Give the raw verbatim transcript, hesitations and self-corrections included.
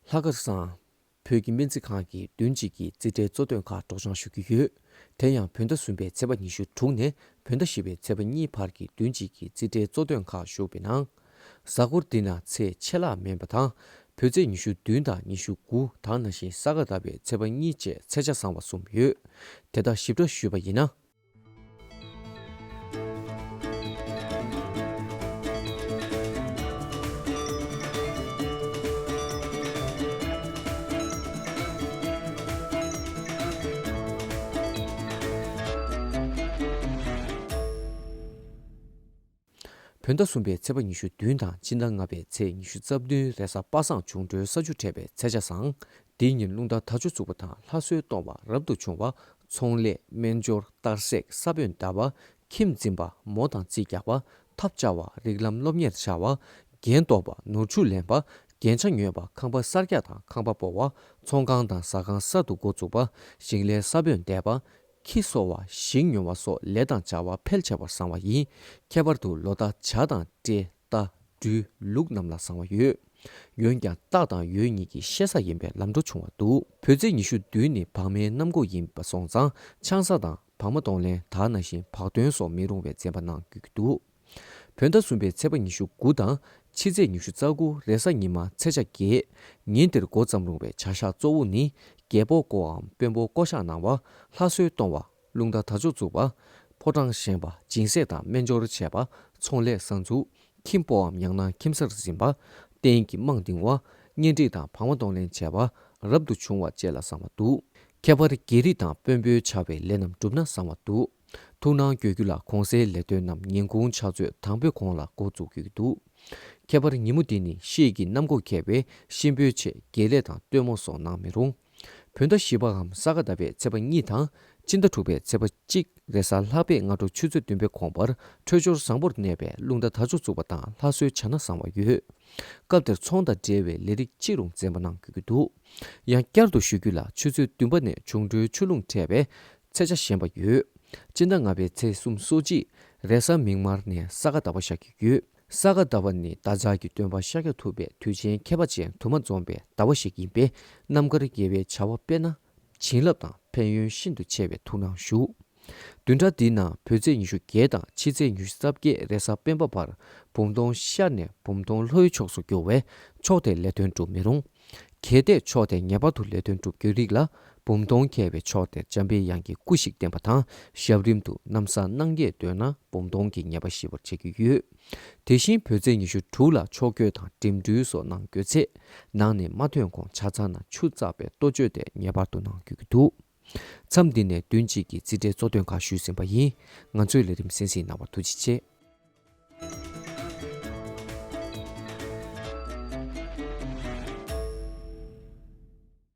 ལྷག་དཀར་བཟང་། བོད་ཀྱི་སྨན་རྩིས་ཁང་གིས་བདུན་གཅིག་གི་རྩིས་ཁྲའི་གཙོ་དོན་ཁག་སྒྲོག་སྦྱང་ཞུ་གི་ཡོད། དེ་ཡང་བོད་ཟླ་གསུམ་པའི་ཚེས་པ་ཉི་ཤུ་དྲུག་ནས་བོད་ཟླ་བཞི་པའི་ཚེས་པ་གཉིས་བར་གྱི་བདུན་གཅིག་གི་རྩིས་ཁྲའི་གཙོ་དོན་ཁག་ཞུགས་པའི་ནང་། གཟའ་འཁོར་འདི་ན་ཚེས་ཆད་ལྷག་མིན་པ་དང་། བོད་ཚེས་ཉི་ཤུ་བདུན་དང་ཉི་ཤུ་དགུ་དེ་ནང་བཞིན་ས་ག་ཟླ་བའི་ཚེས་པ་གཉིས་བཅས་ཚེས་ཆ་བཟང་བ་གསུམ་ཡོད། དེ་དག་ཞིབ་ཕྲ་ཞུས་པ་ཡིན་ན། བོད་ཟླ་གསུམ་པའི་ཚེས་པ་ཉི་ཤུ་བདུན་དང་སྤྱི་ཟླ་ལྔ་པའི་ཚེས་ཉི་ཤུ་རྩ་བདུན་རེས་གཟའ་པ་སངས་འབྱུང་འཕྲོད་ས་ཆུ་འཕྲད་པའི་ཚེས་ཆ་བཟང་། དེའི་ཉིན་རླུང་རྟ་དར་ལྕོག་བཙུགས་པ་དང་ལྷ་གསོལ་གཏོང་བ་རབ་ཏུ་བྱུང་བ། ཚོང་ལས། སྨན་སྦྱོར། གཏར་སྲེག། ས་བོན་བརྡབ་པ། ཁྱིམ་འཛིན་པ། མོ་དང་རྩིས་རྒྱག་པ། ཐབ་བཅའ་བ། རིགས་ལམ་སློབ་གཉེར་བྱ་བ། རྒྱན་གཏོར་བ། ནོར་འཁྲུལ་ལེན་པ། རྒྱན་ཆ་ཉོས་པ། ཁང་པ་གསར་རྒྱག་དང་ཁང་པ་སྤོ་བ། ཚོང་ཁང་དང་ཟ་ཁང་གསར་དུ་འགོ་བཙུགས་པ། ཞིང་ལས་ས་བོན་འདེབས་པ། ཁྱི་གསོ་བ། ཞིང་ཉོ་བ་སོགས་ལས་དང་བྱ་བ་འཕེལ་ཆེ་བར་བཟང་བ་ཡིན། ཁྱད་པར་དུ་ལོ་རྟགས་བྱ་དང་སྤྲེལ། རྟ། སྦྲུལ། ལུག་རྣམས་ལ་བཟང་བ་ཡོད། འོན་ཀྱང་སྟག་དང་འོལ་གཉིས་ཀྱི་ཤེ་ས་ཡིན་པས་ལམ་འགྲོ་བྱུང་བ་འདུག་བོད་ཚེས་ཉི་ཤུ་བདུན་ནི་བག་མའི་གནམ་སྒོ་ཡིན་པ་སོང་ཙང་ཆང་ས་དང་བག་མ་གཏོང་ལེན་དེ་ནང་བཞིན་བག་སྟོན་སོགས་མི་རུང་བའི་བཙན་པ་གནང་དགོས་ཀྱི་འདུག་བོད་ཟླ་གསུམ་པའི་ཚེས་པ་ཉི་ཤུ་དགུ་དང་ཕྱི་ཚེས་ཉི་ཤུ་རྩ་དགུ་རེས་གཟའ་ཉི་མ་ཚེས་ཆ་འགྱེད། ཉིན་དེར་འགོ་བརྩམས་རུང་བའི་བྱ་གཞག་གཙོ་བོ་ནི། རྒྱལ་པོ་བསྐོ་བའམ་དཔོན་པོ་བསྐོ་གཞག་གནང་བ། ལྷ་གསོལ་གཏོང་བ། རླུང་རྟ་དར་ལྕོག་བཙུགས་པ། ཕོ་བྲང་བཞེངས་པ། སྦྱིན་སྲེག་དང་སྨན་སྦྱོར་བྱས་པ། ཚོང་ལས་གསར་འཛུགས། ཁྱིམ་སྤོའམ་ཡང་ན་ཁྱིམ་གསར་འཛིན་པ། རྟེན་གྱི་རྨང་འདིང་བ། གཉེན་སྒྲིག་དང་བག་མ་གཏོང་ལེན་བྱས་པ། རབ་ཏུ་བྱུང་བ་བཅས་ལ་བཟང་བ་འདུག་ཁྱད་པར་རྒྱལ་རིགས་དང་དཔོན་པོའི་བྱ་བའི་ལས་རྣམས་བསྒྲུབས་ན་བཟང་བ་འདུག་ཐུགས་སྣང་དགོས་རྒྱུ་ལ་གོང་གསལ་ལས་དོན་རྣམས་ཉིན་གུང་ཕྱག་ཚོད་དང་པོའི་གོང་ལ་འགོ་འཛུགས་རྒྱུ་འདུག་ཁྱད་པར་ཉིན་མོ་འདི་ནི་ཤེལ་གྱི་གནམ་སྒོ་འགེབས་པའི་གཤིན་པོའི་ཆེད་དགེ་ལས་དང་སྟོན་མོ་སོགས་གནང་མི་རུང་། བོད་ཟླ་བཞི་པའམ་ས་ག་ཟླ་བའི་ཚེས་པ་གཉིས་དང་། སྤྱི་ཟླ་དྲུག་པའི་ཚེས་པ་གཅིག་རེས་གཟའ་ལྷག་པའི་སྔ་དྲོ་ཆུ་ཚོད་བདུན་པའི་གོང་བར་འཕྲོད་སྦྱོར་བཟང་པོར་གནས་པས་རླུང་རྟ་དར་ལྕོག་བཙུགས་པ་དང་ལྷ་གསོལ་བྱ་ན་བཟང་བ་ཡོད། སྐབས་དེར་ཚོང་དང་འབྲེལ་བའི་ལས་རིགས་ཅི་རུང་བཙན་པོ་གནང་དགོས་ཀྱི་འདུག་ཡང་བསྐྱར་དུ་ཞུ་རྒྱུ་ལ་ཆུ་ཚོད་བདུན་པ་ནས་འབྱུང་འཕྲོད་ཆུ་རླུང་འཕྲད་པའི་ཚེས་ཆ་ཞན་པ་ཡོད། སྤྱི་ཟླ་ལྔ་པའི་ཚེས་གསུམ་སོ་གཅིག་རེས་གཟའ་མིག་དམར་ནས་ས་ག་ཟླ་བ་ཤར་གྱི་ཡོད། ས་ག་ཟླ་བ་ནི་བདག་ཅག་གི་སྟོན་པ་ཤཱཀྱ་ཐུབ་པའི་དུས་ཆེན་ཁྱད་པར་ཅན་དུ་མ་འཛོམས་པའི་ཟླ་བ་ཞིག་ཡིན་པས་རྣམ་དཀར་དགེ་བའི་བྱ་བ་སྤེལ་ན་བྱིན་རླབས་དང་ཕན་ཡོན་ཤིན་ཏུ་ཆེ་བའི་ཐུགས་སྣང་ཞུ། བདུན་ཕྲག་འདིའི་ནང་བོད་ཚེས་ཉི་ཤུ་བརྒྱད་དང་ཕྱི་ཚེས་ཉི་ཤུ་རྩ་བརྒྱད་རེས་གཟའ་སྤེན་པ་བར་བུམ་སྟོང་ཤར་ནས་བུམ་སྟོང་ལྷོའི་ཕྱོགས་སུ་འགྱུར་བས་ཕྱོགས་དེར་ལས་དོན་སྒྲུབ་མི་རུང་། གལ་ཏེ་ཕྱོགས་དེར་ངེས་པར་དུ་ལས་དོན་སྒྲུབ་རྒྱུའི་རིགས་ལ་བུམ་སྟོང་འཁེལ་བའི་ཕྱོགས་དེར་འཇམ་པའི་དབྱངས་ཀྱི་སྐུ་ཞིག་བསྟེན་པ་དང་ཞབས་རིམ་དུ་གནམ་ས་སྣང་བརྒྱད་བརྟོལ་ན་བུམ་སྟོང་གི་ཉེས་པ་ཞི་བར་བྱེད་ཀྱི་ཡོད། དེ་བཞིན་བོད་ཚེས་ཉི་ཤུ་དྲུག་ལ་ཕྱོགས་བསྐྱོད་དང་འགྲིམ་འགྲུལ་སོགས་གནང་དགོས་ཚེ་ནང་ནས་མ་ཐོན་གོང་ཇ་ཚང་ནང་ཆུ་བཙགས་པའི་ལྟོ་སྤྱོད་དེ་ངེས་པར་དུ་གནང་དགོས་ཀྱི་འདུག་མཚམས་འདི་ནས་བདུན་གཅིག་གི་རྩིས་ཁྲའི་གཙོ་དོན་ཁག་ཞུས་ཟིན་པ་ཡིན། ང་ཚོའི་ལས་རིམ་གསན་གཟིགས་གནང་བར་ཐུགས་རྗེ་ཆེ།